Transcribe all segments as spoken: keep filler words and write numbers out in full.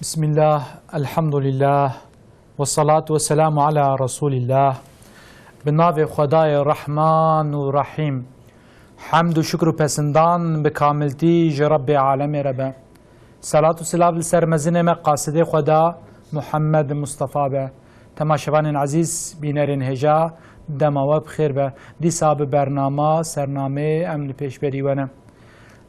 Bismillah, elhamdulillah, ve salatu ve selamu ala Resulillah. Bi navê Xwedayê Rehman û Rehîm. Hemd û şikr û pesindan bi kamiltî ji Rebbê alemê re be. Selat û silav li ser mezinê me qasidê Xweda Muhammed Mustafa be. Temaşevanên ezîz, bînerên hêja, dema we bi xêr be. Dîsa bi bernama, sernamê em li pêşberî we ne.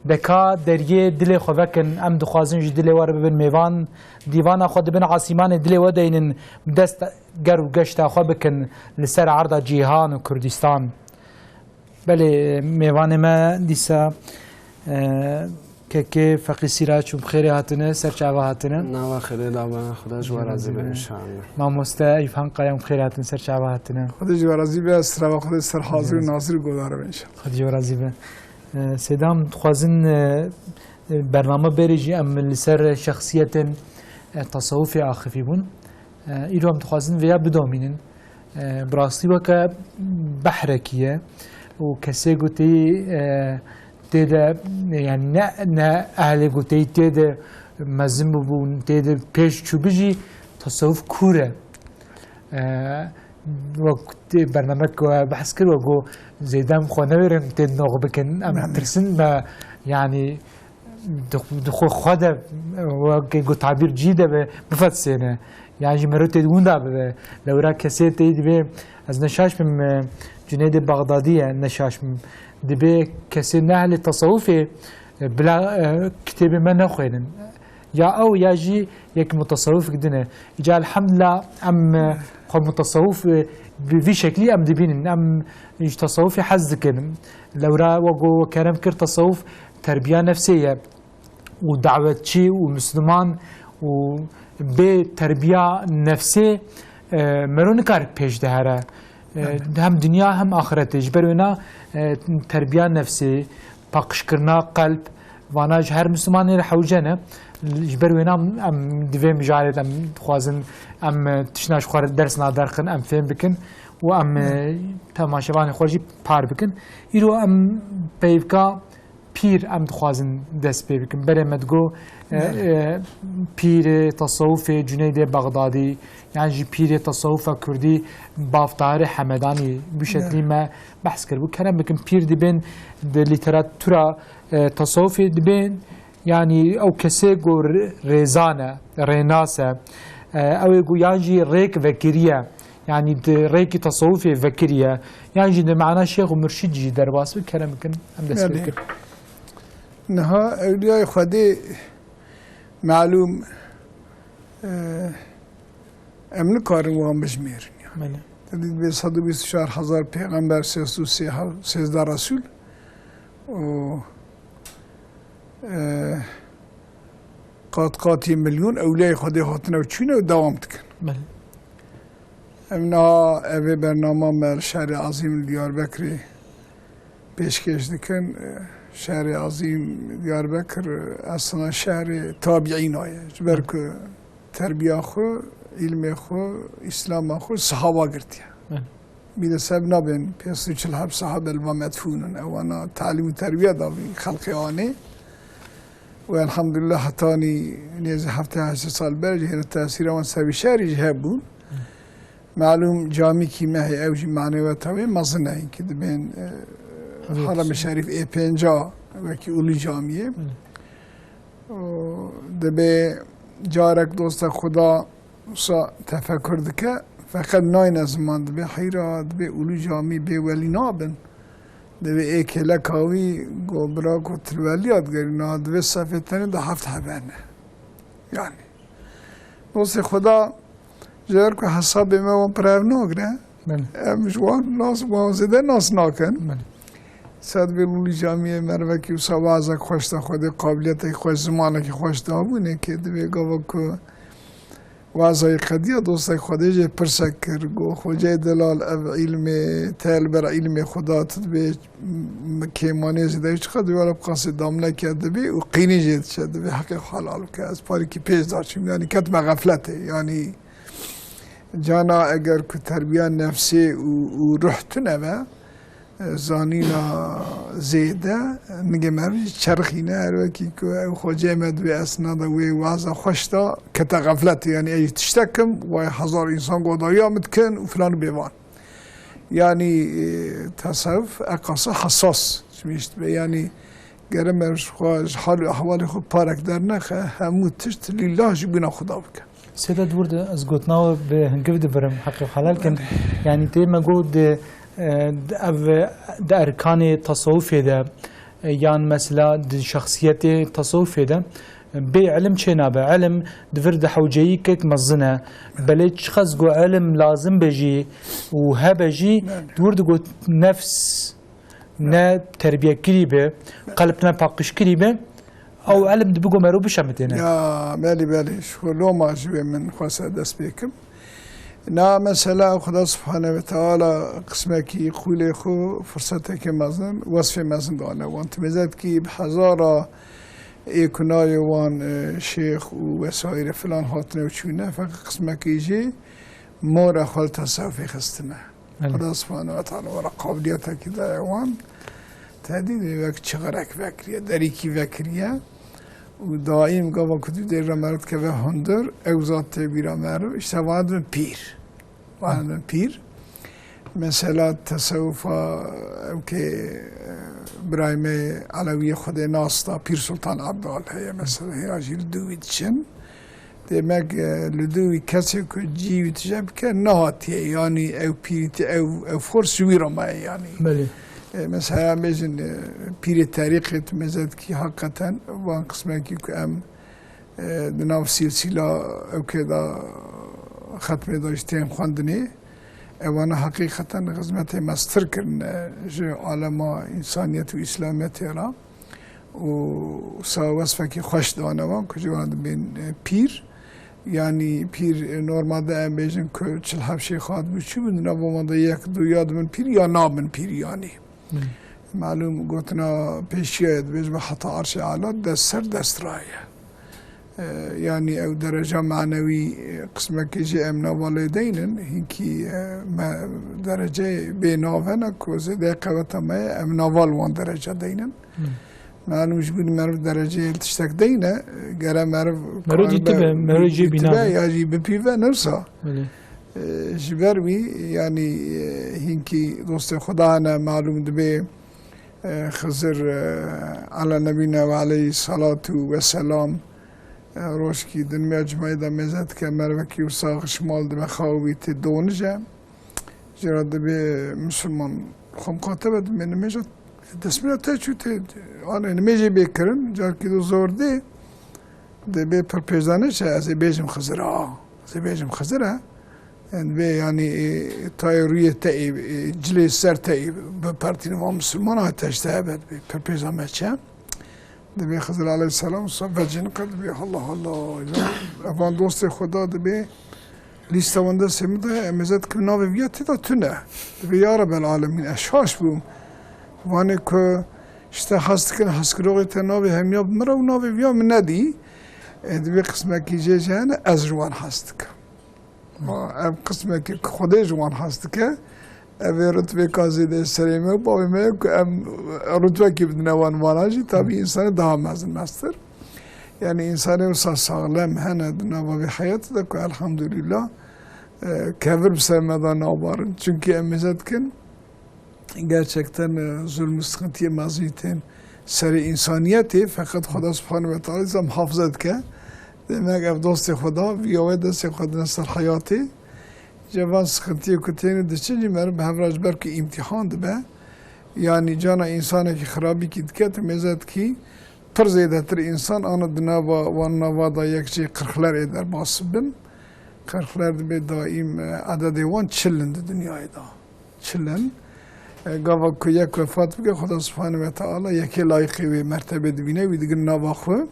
De ka deriyê dilê xwe vekin, em dixwazin ji dilê we re bibin mêvan, dîvana xwe dibin asîmanê dilê we deynin, bi dest ger û geşta xwe bikin li ser erda cîhan û Kurdistan. Belê, mêvanê me dîsa, e, kekê Feqî Sîraç û bi xêrê hatine, ser çava hatine. Nava xêrê da bana, Xuda ji we razî be, inşallah. Mamoste Eyüp Hankaya û bi xêrê hatine, ser çava hatine. Xwedê ji we razî be, strava Xwedê ser hazir û nazir û guhdar be inşallah. Xwedê ji we razî be. E, Sêdam, dixwazin, e, e, bername berê jî em li ser şexsiyetên, e, tasawufê axivî bûn. E, îro em dixwazin vêya bidomînin. E, bi rastî weke behrekî ye û kesê ku tê, e, tê de, yani ne, ne ehlê ku tê, tê de mezin bûbû, tê de pêş çûbû jî tasawuf kûr e. E, wek tê bernamek we behs kir, we got zêde em xwe newêrin tê nox bikin, em tirsin me, yani di, di xwe, xwe de, weke ku tabîr cî de be, bifetsêne. Yan jî mero tê winda bibe. Lewra kesê tê dibê, ez ne şaş bim, e, Cuneydê Baxdadî ye, ne şaş bim. Dibê kesê ne ehlê tasawufê, e, bila, e, kitêbê me nexwênin. Ya ew ya jî yek mutasawifek din e. Îca elhamdulillah em, e, xwe mutasawif, e, bi vî şeklî em dibînin. Em ji tasawufê hez dikin. Lewra we got, we kerem kir, tasawuf terbiya nefsê ye. û dawetçî û misliman û bê terbiya nefsê, e, mero nikare pêş dihere. E, hem dinya hem axirete. Ji ber wêna, e, terbiya nefsê, paqijkirina qelb, vana ji her mislimanê re hewce ne. Ji ber wêna em di vê mijarê de em dixwazin em, e, tiştna ji xwe re ders naderxin, em fêm bikin û em, e, temaşevanê xwe jî par bikin. Îro em peyvka pîr em dixwazin dest pê bikin. Berê me digot, e, Belê. e, pîrê tasawufê Cuneydê Bexdadî, yan jî pîrê tasawufa kurdî Bav Tahirê Hemedanî, bi şeklî Belê. me behs kiribû. Kerem bikin, pîr dibên di lîteratura, e, tasawufê dibên, yanî ew kesê ku rê-, rêzan e, rênas e, e, ew ê ku yan jî rêk vekiriye, yanî di rêkî tasawufê vekiriye, yan jî di mana şêx û murşîd jî derbas bi, kerem bikin, em dest pê Belê. bikin. Niha ewliyayê Xwedê malûm, e, em nikarin wan bijmêrin ya. Belê. Te dî dibê sed û bîst û çar hezar pêxember, sêzdeh û sê he-, sêzdeh resûl û, e, qat qatî milyon ewliyayê Xwedê hatine û çûne û dewam dikin. Belê. Em niha evê bernama me li şehrê ezîm li Diyarbekirê pêşkêş dikin. Şehrê ezîm Diyarbekir esna şehrê tabiîna ye. Ji ber ku terbiya xwe, îlmê xwe, îslama xwe sehaba girtiye. Belê. Bî de seb nabên pênc sed û çil heb sahabe li va medfûn in. Ewana talîm û terbiye dabî xelqê anê. Û elhamdulillah hetanî nêzî heftê heştê sal ber jî hêla tesîra wan ser vî şerî jî hebûn. Malûm camîkî me heye, ew jî maneweta wê mezin e, hinkî dibên, e, Hezretî Heremê Şerîf. Şerîf ê pênca wekî Ulî Camiyê. Belê. Û dibê carek dosta Xuda wisa tefekur dike, feqet nayne ziman, dibê heyra, dibê Ulî Camî bê welî nabin. Dibê ê kêleka wî go bira ku til welî ya digerî, niha dibê sefê tenê de heft hebe ne. Yani. Dostê Xuda, ji ber ku hesabê me wan pir hev nagire, Belê. em ji wan nas, wan zêde nas nakin. Belê. Sed vê Lûlî Camiyê mervekî wisa wazek xweş da Xwedê, qabiliyeteke xweş, zimanekî xweş dabûnê, kê divê gava ku wazayê qediya dostek Xwedê jê pirsek kir, got, Xoceyê delal, ev îlmê, te li ber îlmê Xuda tu dibê, m-, kêmanê zêde çiqa divê were bi qasê damleke dibê û qînî jê diçe, divê heqê xwe helal bike. Ez parîkî pêş daçûm, yanî ketime xefletê. Yanî cana eger ku terbiya nefsê û, û ruh tune be, Zanîna zêde nigê meriv jî çerixîne, her wekî ku ew xwecê me di wê esna de wê waza xweş de kete xefletê, yanî ez jî tiştek kim, way hezar însan godariya min dikin û filan û bêvan. Yanî, e, tesewuf eqasa hesas çimîşt be. Yanî gere meriv ji xwe, ji hal û ehwalê xwe parek dernexe, hemû tişt lîllah ji bîna Xuda bike. Sêde di wir de ez gotina we bi hingiv dibirim, heqê xwe helal kin. Yanî tê me got di, e, di ev, di erkanê tasawufê de, e, yan mesela di şexsiyetê tasawufê de, e, bê ilim çê nabe. Ilim di vir di hewceyî kek mezin e. Belê çiqas ku ilim lazim be jî û hebe jî, di wir de got nefs ne terbiyekirî be, qelb ne paqijkirî be, ew ilim dibe ku mero bişemitêne. Ya, belê, belê. Ji xwe loma ji wê min xwese dest pê kim. Na mesela Xuda Subhane ve Teala qismekî qûlê xwe firsetekê mezin, wesfê mezin dane wan. Ti mêze dikî bi hezara ê ku nayê wan, e, şêx û wesaîre filan hatine û çûne, feqet qismekî jî mora xwe li tesewufê xistine. Belê. Xuda Subhane ve Teala were qabiliyetekî daye wan. Tedî wek çixirek vekiriye, derîkî vekiriye. Û daîm gava ku tu dê re meriv dikeve hundir, ew zat tê bîra meriv, işte van dibin pîr. Van dibin pîr. Mesela tesewufa ew kê, e, birayê me Elewiyê Xwedê nas da, Pîr Sultan Ebdal heye mesela, hêra jî li dû wî diçin. Demek, e, li dû wî kesê ku cî wî tije bike nehatiye, yanî ew pîrîtî, ew, ew fors ji wî re maye yanî. Belê. E, mesela bêjin, e, pîrê terîqê tu mêze dikî heqeten van qismekî ku em, e, di nav silsîla ew kê de xetmê de jî tên xwendinê, ewana heqîqeten xizmetê mestir kirine ji alema însaniyet û îslamiyetê re. Û wisa wesfekî xweş dane wan ku ji wan dibên, e, pîr. Yanî pîr, e, normalde em bêjin ku çil heb şêx hatibû çi bin, di nav wan de yek du ya dibin pîr ya nabin pîr yanî. Hmm. Malûm gotina pêşiya ye dibêje heta arşê ela dest ser dest ra ye. E, yanî ew dereca manewî, e, qismekê jî em nava lê deynin, hinkî, e, me dereceyê bê nav hene ku zêde qeweta me ye, em nava li wan dereca deynin. Hmm. Malûm ji bo meriv dereceyê li tiştek deyne, gere meriv Meriv karibe dîtibe, meriv jê dîtibe bînabe. Ya jî bipîve nirsa. Belê. E, ji ber wî, yanî, e, hinkî dostê Xuda hene, malûm dibe, e, Xizir, e, ala nebîne ve aleyhî salatu ve selam, e, rojkî dinmiya cumayê de mêze dike, mervekî wisa xişmal dibe xaw wî tê donije. Jê re dibê misilman xwe miqate be, dibê nimêja destmîna te çû tê, anê nimêjê bê kirin, carkî do zor dê, dibê pir pêjdanê çi, ez ê bêjim Xizir a, ez ê bêjim Xizir e. Dibê yanî, e, tayê rûyê te ê, e, cilê ser te ê bipertîne van misilman a te ji te hebe, dibê pir pêjdan me çi. Dibê Xizir aleyhisselam wisa vecin qe dibê, Allah Allah, ya, evan dostê Xuda dibê, lîsta wan destê min de, em êzet kim navê viya tê de tune. Dibê, ya Rebel Alemîn, ez şaş bûm. Vanê ku işte hez dikin, hezkiroxê te navê hemiya bi min re û navê viya min nedî. E, dibê qismekî jê jî hene, ez ji wan hez dikim. Ma ev qismekî ku Xwedê ji wan hez dike, ev ê rutbeka zêde serê me û bavê me ye ku em rutbekî bidine wan vana jî, tabî însanê daha mezin mestir. Yanî însanê wisa saxlem hene di nava vê heyatê de ku elhamdulîllah, e, kevir bi ser me de nabarin. Çunkî em mêze dikin, gerçekten, e, zulm û sıkıntıyê mezin tên serê insaniyetê, feqet Xweda Subhanahu ve Teala zam hafıza dike. Demek ev dostê Xweda, viya wê destê xwe dine ser heyatê. Cevan sıkıntıyê ku têne diçin jî meriv bi hev re ji ber ku îmtîhan dibe. Yanî cana insanekî xirabîkî dike, tu mêze dikî, pir zêdetir însan ana di nava wan nava da yek jê qirxler ê derbas bin. Qirxler dibê daîm, e, ededê wan çil in di dinyayê da. Çil in. E, gava ku yek wefat bike, Xuda Subhanahu ve Teala yekê layîqê wê mertebê dibîne, wî digin nava xwe.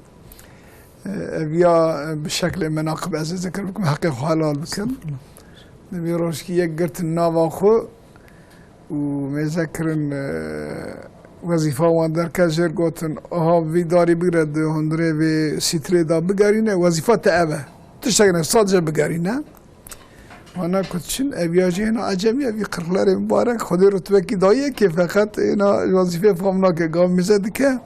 E, ev ya, e, bi şeklê menaqib ez ê zikir bikim, heqê xwe helal bikim. Dibê rojkî yek girtin nava xwe û mêze kirin, e, wezîfa wan derket jêr gotin, aha vî darî bigire di hundirê vê sîtirê de bigerîne, wezîfa te ev e. Tiştek ne, sadece bigerîne. Hana ku çin, ev ya jî hêna ecemî, ev î qirxlerê mibarek, Xwedê rutbekî daye ki feqet hêna wezîfê fam nake, gav mêze dike.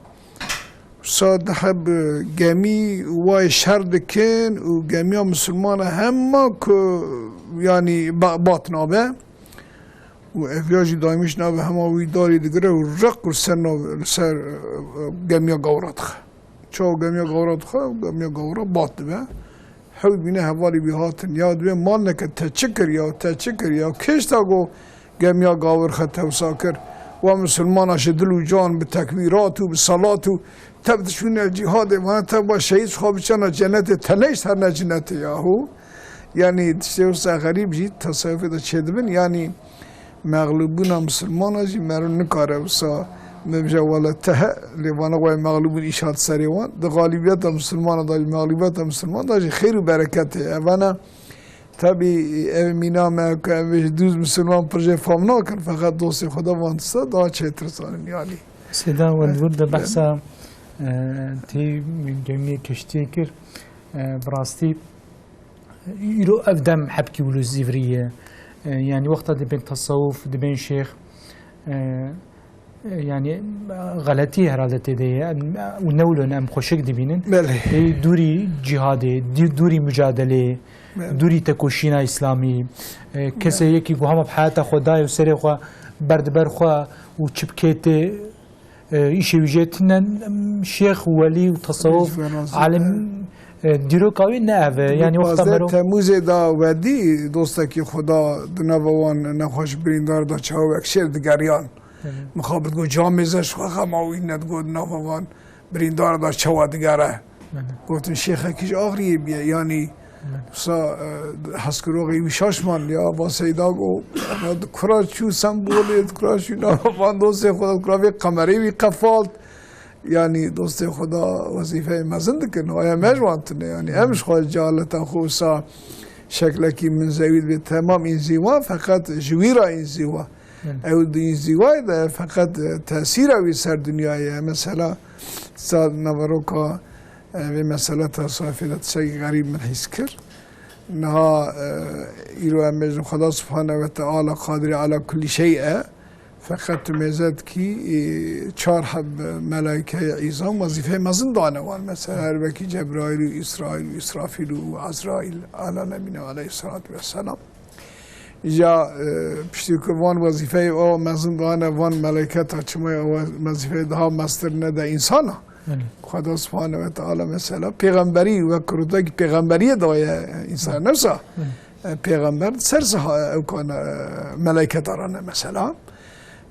Wisa dihe bi gemî wayê şer dikin û gemiya misilmana hema ku, yanî, ba-, bat nabe. Û ev ya jî daîmîş nabe, hema wî darî digire û req û ser nav-, li ser, e, e, gemiya gawra dixe. Çawa gemiya gawra dixe, gemiya gawra bat dibe. Hew bîne hevalî wî hatin. Ya dibê mal neke, te çi kir ya, te çi kir ya? Kêşta go gemiya gawir xe tewsa kir. Wa misilmana ji dil û can bi tekbîrat û bi salat û tev dişûne cîhadê, vana tev ba şehîd ji xwe biçana cennetê, te neyş herne cinnetê yahu. Yanî tiştê wisa xerîb jî tesewufê de çêdibin. Yanî mexlûbûna misilmana jî meriv nikare wisa bibêje wele tehe, lê vana wayê mexlûbûn îşat serê wan. Di xalîbiyeta misilmana da jî, mexlûbiyeta misilmana da jî xêr û bereketê. Evana tebî ev mîna me ku ev ji dûz misilman pir jê fam nakin, feqet dostê Xweda van tişta daha çêtir zanin yanî. Sêda, we Evet. di wir de Evet. behsa, e, tê gemiyê kiştiyê kir. E, bi rastî, îro ev dem hebkî wilo zîvirî ye. E, yanî wexta dibên tesewuf, dibên şêx, e, e, yanî, e, xeletî herhalde tê de ye. Em, û ne wilo ne em xweşik dibînin. Belê. Ê dûrî cîhadê, dî-, dûrî mucadeleyê, Belê. dûrî tekoşîna îslamî, e, kesê Belê. yekî ku hema bi heyata xwe dayê û serê xwe berdiber xwe û çi bikê tê, e, îşê wî jê tune, em, şêx, welî û tesewuf, Belê. alim, e, dîroka wî ne ev e. Yanî wexta Pazdeh mero- Temmûzê da wedî dostekî Xweda di nava wan nexweş birîndar da çawa wek şêr digeriyan. Belê. Mixabit got, camêze ji xwe xema wî nedigot, nava van birîndar da çawa digere. Belê. Gotin, şêxekî ji axiriyê biye, yanî Belê. wisa, e, hezkiroxê wî şaş man ya, va Seyda go, kura çû sembolê, kura çû nava van dostê xwe, kura vê qemerê wî qefalt. Yanî dostê Xweda wezîfeyê mezin dikin, aya me ji wan tune. Yanî em ji xwe cehaleta xwe wisa şeklekî min zewî dibe, temam înzîwa, feqet ji wî ra înzîwa. Hı. Ew di înzîwayê de feqet, e, tesîra wî ser dinyayê ye. Mesela, sa naveroka, e, vê mesela tesawufê de tiştekî xerîb min hîs kir. Niha, e, îro em bêjin Xweda Subhane ve Teala qadirê ala kulî şey e. Feqet tu mêze dikî, e, çar heb melaîkeyê îzam wezîfeyê mezin dane wan. Mesela her wekî Cebraîl û Îsraîl û Îsrafîl û Ezraîl ala nebîne aleyhissalatu vesselam. Ya, e, piştî ku van wezîfeyê o mezin dane, van melaîketa çima ya we-, wezîfeyê daha mestir nede însana? Belê. Xweda Subhane ve Teala mesela pêxemberî wek rûtekî pêxemberiyê daye însan. Belê. Nefsa, Belê. e, pêxember ser siha-, ew kan, e, melaîketa rane mesela.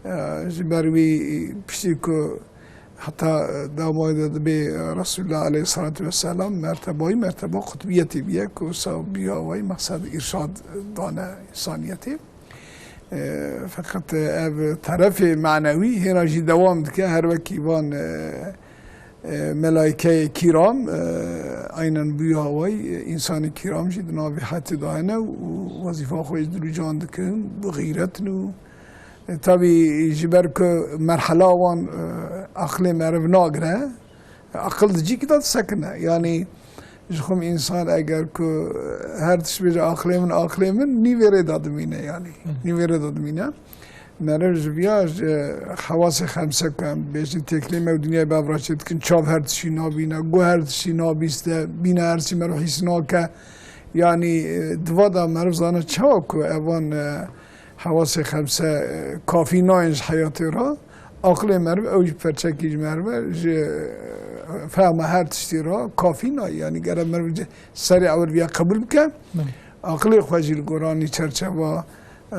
E, ji ber wî piştî ku heta, e, damayê de dibê, e, Resulullah aleyhissalatu vesselam mertebayî merteba qutbiyetê biye ku wisa biya wayî meqsed îrşad dane însaniyetê. E, feqet ev terefê manewî hêna jî dewam dike, her wekî van, e, e, melaîkeyê kîram, e, aynen bûya way, e, însanê kîram jî di navê hetê de hene û wezîfa xwe jî dilûcan dikin, bi xîret in û, e, tabî ji ber ku merhela wan, e, aqilê meriv nagire, aqil di cîkî de disekine. Yanî, ji xwe însan eger ku her tişt bêje, "Aqilê min, aqilê min", nîvê rê de dimîne, yanî. Hı. Nîvê rê de dimîne. Meriv ji viya, ji hewasê xemse ku em bêjin têkilê me û dinyayê bi ev re çê dikin, çav her tiştî nabîne, guh her tiştî nabîste, bîne her tiştî meriv hîs nake. Yanî, e, di va de meriv zane çawa ku evan, e, hewasê xemse, e, kafî nayên ji heyatê re, aqilê meriv, ew jî perçekî ji meriv e, ji, e, fehma her tiştî re kafî nayê. Yanî gere meriv ji serê ewil viya qebûl bike, Belê. aqilê xwe jî li goranî çerçeva, e,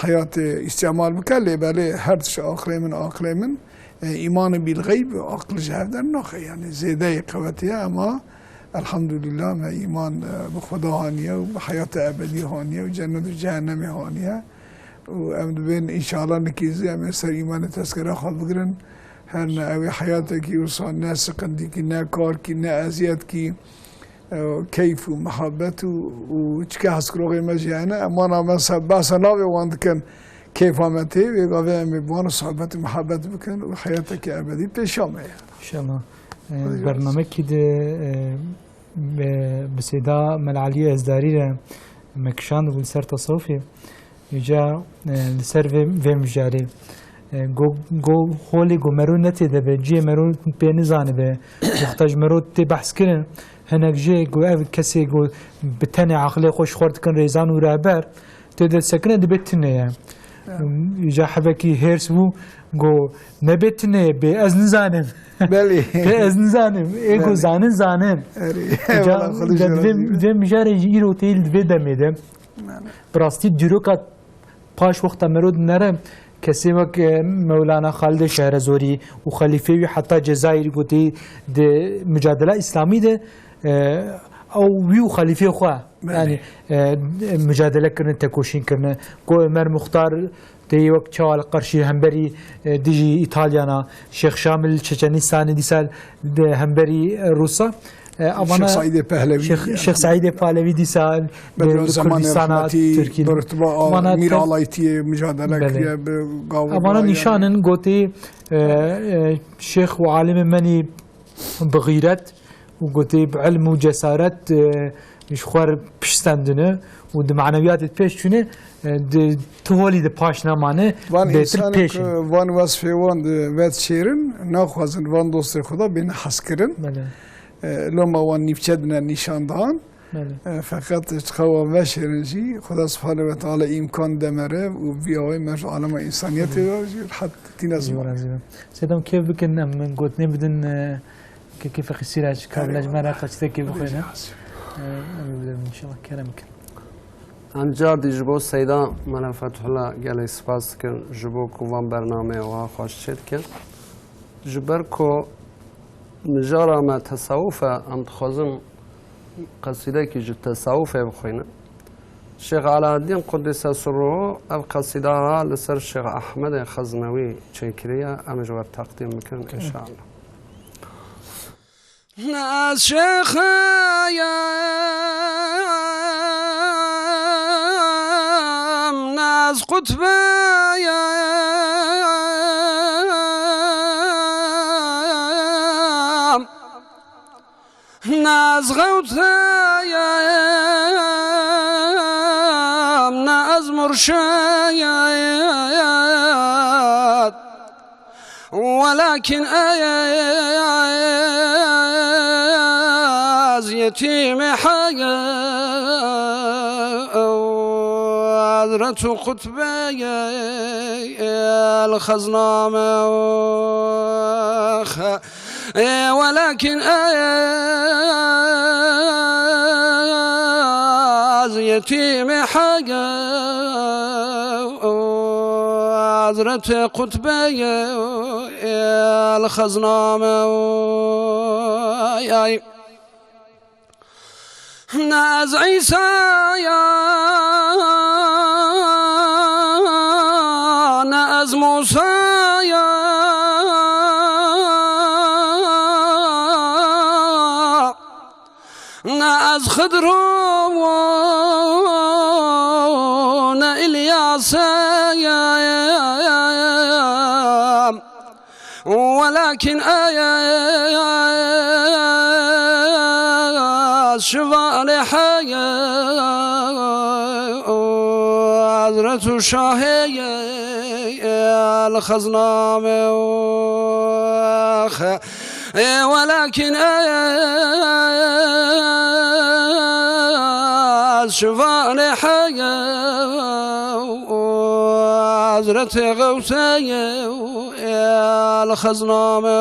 heyatê îstîmal bike, lê belê her tişt aqilê min, aqilê min, e, îmanê bîl xeyb, aqil ji hev dernaxe. Yanî zêdeyê qewetê ye, ema Elhamdulillah, me îman, e, bi Xweda haniye û bi heyata ebedî haniye û cennet û cehennemê haniye. Û em dibên înşallah nikî zî em ê ser îmanê tezkera xwe bigirin. Her ne ew ê heyatekî wisa ne siqindîkî, ne karkî, ne eziyetkî, e, keyf û mihabet û, û çike hezkiroxê me jî hene. Em wana me se-, behsa navê wan dikin. Keyfa me tê, vê gavê em ê bi wan sohbet û mihabet bikin û heyatekî ebedî pêşa me ye. Înşallah. E, Hadi bernamekî de, e, bi, bi Seyda Mela Eliyê Ezdarî re Me kişandibû li ser tesewufê. Îca, e, li ser vê, vê mijarê. E, go, go holê go mero ne tê de be, cihê mero pê nizanibe. Wexta ji mero tê behs kirin, hinek jê go ev kesê go bi tenê aqilê xwe ji xwe dikin rêzan û rehber, tê de sekine dibe tune ye. Evet. Îca hebekî hêrs bû, go nebê tune ye, bê ez nizanim. Belê. Bê ez nizanim. Ê go Belê. zanin, zanin. Erê. Îca Eyvallah, Xwedê ji we vê, razî be. vê mijarê jî îro tê li vê demê de. Belê. Bi rastî dîroka paş wexta mero dinere, kesê wek, e, Mewlana Xalidê Şehrezorî û xelîfê wî heta Cezayirî gotî di micadela îslamî de, e, ew wî û xelîfê xwe, Belê. yanî, e, micadele kirine, tekoşîn kirine. Ku Ömer Muxtar tê wek çawa li qarşî hemberî, e, dijî Îtalyana, Şêx Şamil Çeçenistanê dîsa di hemberî, e, Rûsa. E, Şêx evana Seîdê Pehlevî, Şêx, Şêx Seîdê Pahlevî dîsa Bedra li Zemanê Kurdistana Rehmetî, Tirkî. bi ritiba a Vana Mîr te- Alaytiyê micadele Belê. kiriye, bi gavurda Evana yani. nîşan in gotî, e, e, şêx û alimê menî bi xîret û gotî bi ilm û cesaret, e, ji xwe re pişt stendine û di manewiyatê pêş çûne, e, di tu holî de paş nemane, Van bêtir insanên pêş ku in. van wesfê wan di vet şêrin, naxwazin van dostê xwe de bêne hezkirin. Belê. E, loma wan nîvçe dine nîşan dan. Belê. E, feqet çiqa wan veşêrin jî, Xuda Subhane ve Teala îmkan de mere û vî awayî me ji alema însaniyetê de jî rehet tîne Zî ziman. wara zî. Sedem kêf bikin, em gotinê bidin, e, kekê Feqî Sîrac, ka bila ji me re Eyvallah. qaçîtekê bixwîne. Erê, E, em ê bidin inşallah, kerem bikin. Em cardî ji bo Seyda Mela Fethullah gelek spas dikin, ji bo ku van bernameyê wiha xweş çêdikin. Ji ber ku mijara me tesawuf e, em dixwazin qesîdekî ji tesawufê bixwînin. Şêx Alaeddîn Quddise Sirruhu ev qesîda li ser Şêx Ehmedê Xeznewî çêkiriye, em ji we teqdîm bikin, inşallah. Ne ez şêxeyim, ne ez qutbeyim, ne ez xewteyim, ne ez murşeyim. Welakin ez yetîmê Hezret û Qutbê li xezna me. Welakin ez yetîmê Hezret Qutbê li xezna me. Ne ez Îsayim, ne ez Mûsayim, ne ez Xidr û ne Îlyasayim. Welakin ez şivanê Hezret û Şahê li xezna me. Welakin ez şivanê Hezret Xewsê li xezna me.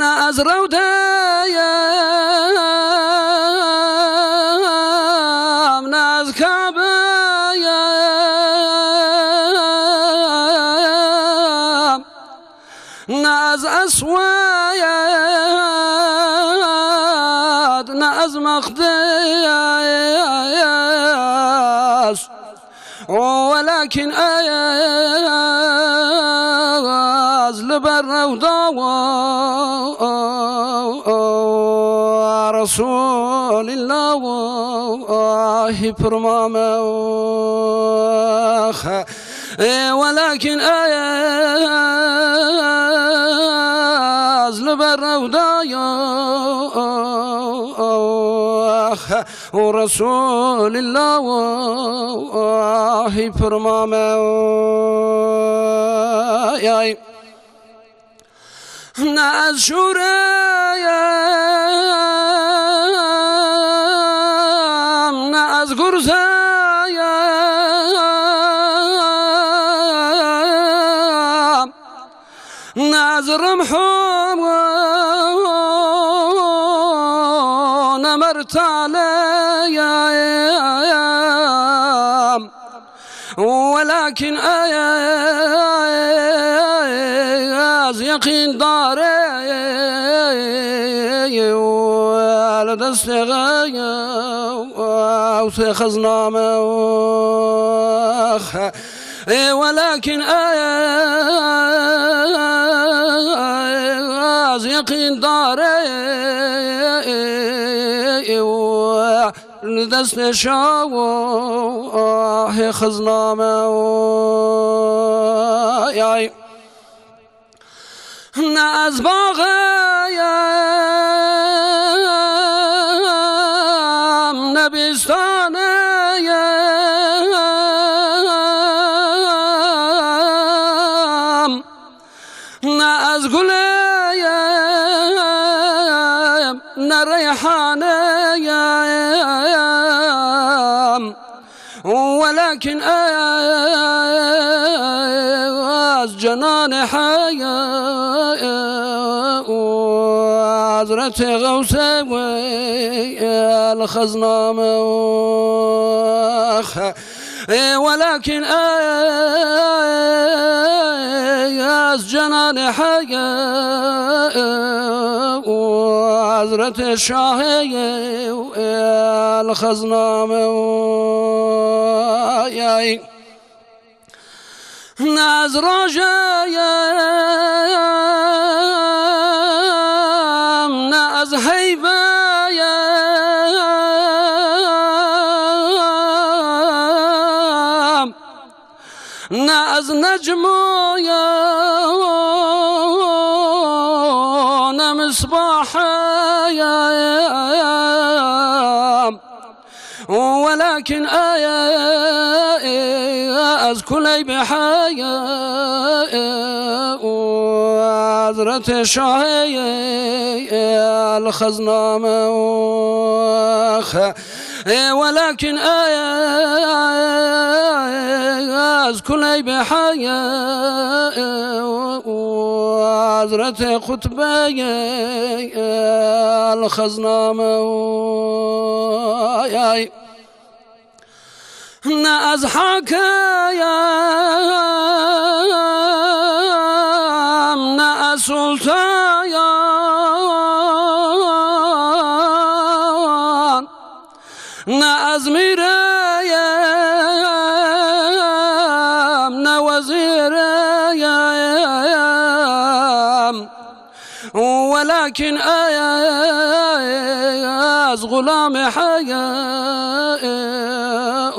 Ne ez Rewdeyim, ne ez Kabeyim, ne ez Eswed, ne ez Meqdes. Welakin ez li ber rewda Resûlîllahî pirma me. Welakin ez li ber rewda ya û Resûlîllahî pir mame. Ne ez şûre yim, ne ez gurze yim, ne ez rimh im, ne mertale yim. Welakin ez yeqîndar im, li destê xewsê xizna me. Welakin ez yeqîndar im, li destê şahê xizna me. Ne ez baxê yim, ne bîstane yim, ne ez gulê yim, ne reyhane yim. Welakin ez cenanê heya û hazretê xewsê wê li xezna me. Ê, welakin ez cenanê heya û hazretê şahê li xezna me. Ne ez rojeyim, ne ez heybeyim, ne ez necmoyim, ne misbaheyim. Welakin ez kuley bi heya û hazretê şahê li xezna me. Welakin ez kuley bi heya û hazretê xutbeyê li xezna me. Ne ez hakeyim, ne ez sulteyim, ne ez mîreyim, ne wezîreyim. Welakin ez xulamê heya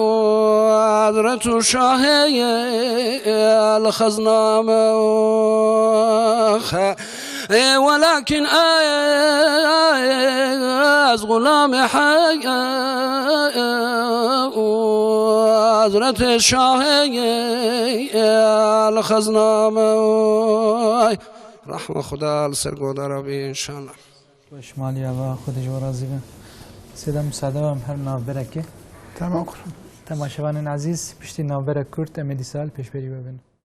û hazret û şahê li xezna me. Welakin ez xulamê heya û hazretê şahê li xezna me. Rehma Xuda li ser goda re bî, înşallah. Weş malî ava, Xwedê ji we razî be. Sêda, musade be em herin navberekê. Tamam, qurban. Temaşevanên ezîz, piştî navberek kurt em ê dîsa li pêşberî we bin.